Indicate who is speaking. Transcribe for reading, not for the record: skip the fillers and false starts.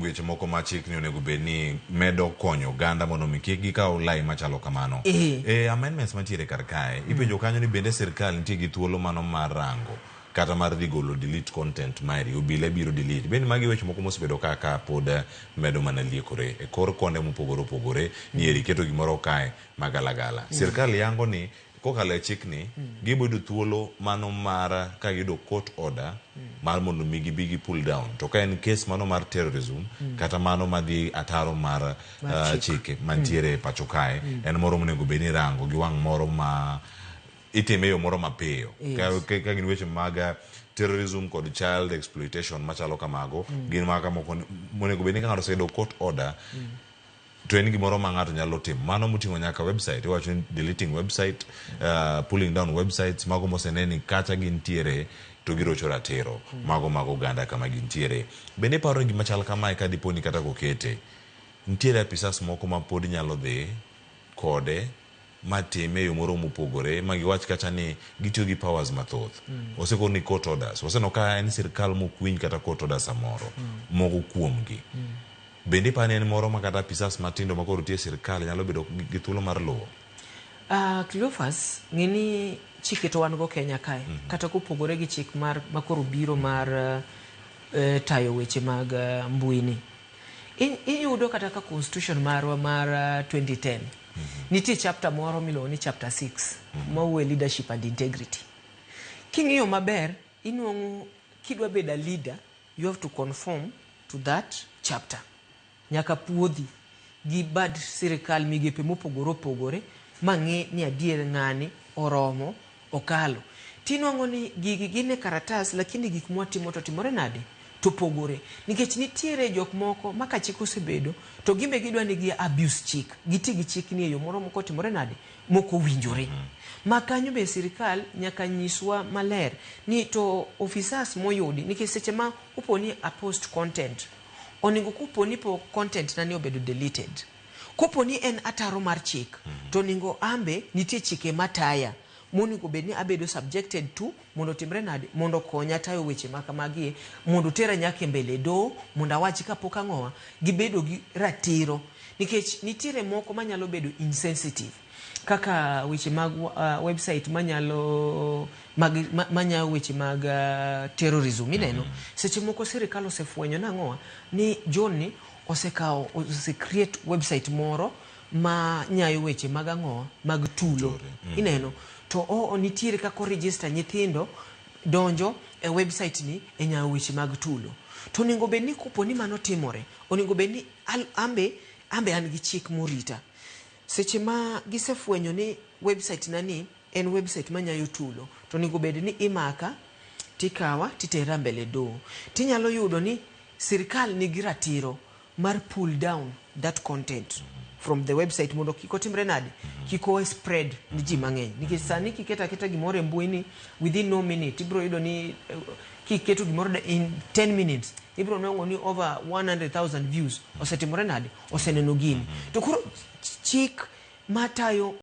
Speaker 1: Weche moko ma chik ni onego bed ni medo konyo oganda mondo mi kik gikaw lai machalo kamano. E amendments mantiere kar kae, ipenjo kanyo ni bende sirkal nitie gi thuolo mano mar rango kata mar dhi golo delete content mari, obila biro delete. Bende magi weche moko mosebedo ka ka pod medo mana liekore e kor konde mopogore opogore ni eri keto gimoro kae magalagala. Sirkal yango ni kokalo e chikni gibo yudo thuolo mano mar ka giyudo court order mar mondo mi gibi gi pull down to ka en case mano mar terrorism kata mano madhi ataro mar chike mantiere e pacho kae en moro monego bed ni irango gi wang' moro ma itime e yo moro mapiyo. Ka gin weche mag terrorism kod child exploitation machalo kamago gin maka moko monego bed ni ka ng'ato oseyudo court order to en gimoro ma ng'ato nyalo timo mano moting'o nyaka website iwacho ni deleting website, pulling down websites mago mosene ni kacha gintiere to girocho ratiro mago mag oganda kama gintiere. Bende iparo ni gima chal kamae ka dipo ni kata kokete nitiere apisas moko ma pod nyalo dhi kode matime e yo moro mopogore ma giwach kata ni gitiyo gi powers mathoth. Osekor ni court orders waseneno ka en sirkal mok winj kata court orders samoro moko kuomgi. Bende iparo ni en moro ma kata apisas matindo ma koro tiyo e sirkal nyalo bedo gi thuolo mar luwo?
Speaker 2: Cleophas, ng'e ni chike to wan go Kenya kae. Kata kopogore gi chik mar makoro biro mar tayo weche mag mbui ni. Iyudo kata ka constitution marwa mar 2010 nitie chapter moro miluongo ni chapter 6 mawuoyo leadership and integrity. King'iyo maber, inuang'o kidwa bedo a leader, you have to conform to that chapter. Nyaka puodhi gi bad sirikal migepe mopogore opogore mang'i ni adier ng'ani oromo okalo. Tinuang'o ni gigi gin e karatas lakini gik mwatimo to timore nade? To pogore. Nikech nitiere jok moko ma ka chik osebedo to gimbe gidwa ni gi abuse chik. Giti gi chik ni e yo moro mokotimore nade? Mokowinjore. Ma kanyo be sirikal nyaka nyiswa maler ni to officers moyudi nikech seche ma opo ni a post content onego kopo ni po content na ni obedo deleted. Kopo ni en ataro mar chik to onego ambe nitie chike mataya monego bed ni abedo subjected to mondo otimre nade mondo okonya tayo weche ma kamagi mondo otera nyaka e mbele doho mondo awachi kapok ang'owa gibedo gi ratiro nikech nitiere moko manyalo bedo insensitive kaka weche mag website manyalo mag manyayo weche mag terrorism ineno. Seche moko sirikal osefwenyo nang'owa ni John ni osekawo ose create website moro ma nyayo weche mag ang'owa mag tulo. Ineno to o nitiere kaka o register nyithindo donjo e website ni e nyayo weche mag tulo. To onego bed ni kopo ni mano timore, onego bed ni ambe an gi chik morita. Seche ma gisefwenyo ni website na ni en website manyayo tulo, to onego bed ni imaka tikawa titera mbele doho. Tinyalo yudo ni sirikal nigi ratiro mar pull down that content from the website mondo kik otimre nade, kik o spread ni ji mang'eny. Nikech sani kiketo aketa gimoro e mbui ni within no minute ibiro yudo ni kiketo gimoro in 10 minutes ibiro nwang'o ni over 100,000 views osetimore nade, oseneno gini. To koro chik matayo